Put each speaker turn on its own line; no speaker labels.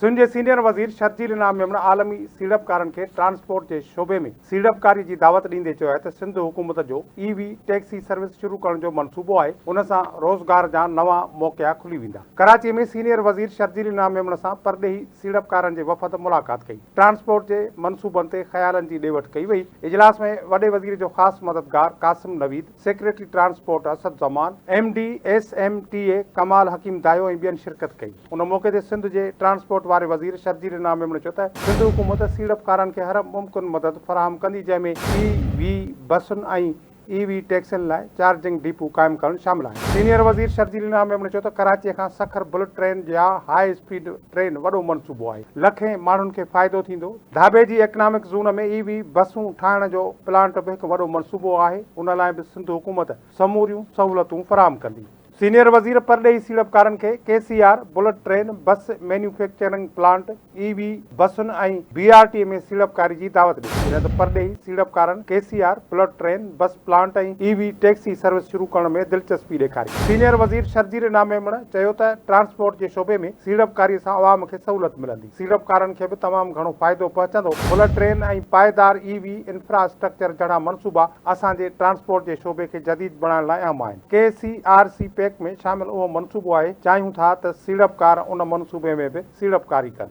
سنڌ جي سينيئر وزير شرجيل انعام ميمڻ عالمي سيڙپڪارن کي ٽرانسپورٽ جي شعبي ۾ سيڙپڪاري جي دعوت ڏيندي چيو آهي ته سنڌ حڪومت جو اي وي ٽيڪسي سروس شروع ڪرڻ جو منصوبو آهي ان سان روزگار جا نوان موقعا کلي ويندا. ڪراچي ۾ سينيئر وزير شرجيل انعام ميمڻ سان پرڏيهي سيڙپڪارن جي وفد ملاقات ڪئي. ٽرانسپورٽ جي منصوبن تي خيالن جي ڏي وٺ ڪئي وئي. اجلاس ۾ وڏي وزير جو خاص مددگار Qasim Naveed, secretary transport Asad Zaman, M D S M T A Kamal Hakeem Dayo ۽ ٻين شرڪت ڪئي. ان موقعي تي سنڌ جي ٽرانسپورٽ واري وزير شرجيل انعام ميمڻ چيو ته سنڌ حڪومت سيڙپڪارن کي هر ممڪن مدد فراهم ڪندي جنهن ۾ اي وي بسن ۽ اي وي ٽيڪسين لاء چارجنگ ڊپو قائم ڪرڻ شامل آهن. سينيئر وزير شرجيل انعام ميمڻ چيو ته ڪراچي کان سکر بلٽ ٽرين يا هاء اسپيڊ ٽرين وڏو منصوبو آهي، لکين ماڻهن کي فائدو ٿيندو، ڌاٻيجي اڪنامڪ زون ۾ اي وي بسون ٺاهڻ جو پلانٽ به هڪ وڏو منصوبو آهي، ان لاء به سنڌ حڪومت سموريون سهولتون فراهم ڪندي. سينيئر وزير پرڏيهي سيڙپڪارن کي K C R, bullet train, bus manufacturing plant, E V بسن ۽ بي آر ٽي ۾ سيڙپڪاري جي دعوت ڏني. جڏهن ته پرڏيهي سيڙپڪارن K C R, bullet train, bus plant ۽ E V taxi service شروع ڪرڻ ۾ دلچسپي ڏيکاري. سينيئر وزير شرجيل انعام ميمڻ چيو ته ٽرانسپورٽ جي شعبي ۾ سيڙپڪاري سان عوام کي سهولت ملندي. سيڙپڪارن کي به تمام گهڻو فائدو پهچندو، بلٽ ٽرين ۽ پائيدار اي وي انفراسٽرڪچر جهڙا منصوبا اسان جي ٽرانسپورٽ جي شعبي کي جديد بڻائڻ لاء اهم آهن، ڪي سي آر سي پيڪ ۾ شامل اهو منصوبو آهي، چاهيون ٿا ته سيڙپڪار ان منصوبي ۾ به سيڙپڪاري ڪن.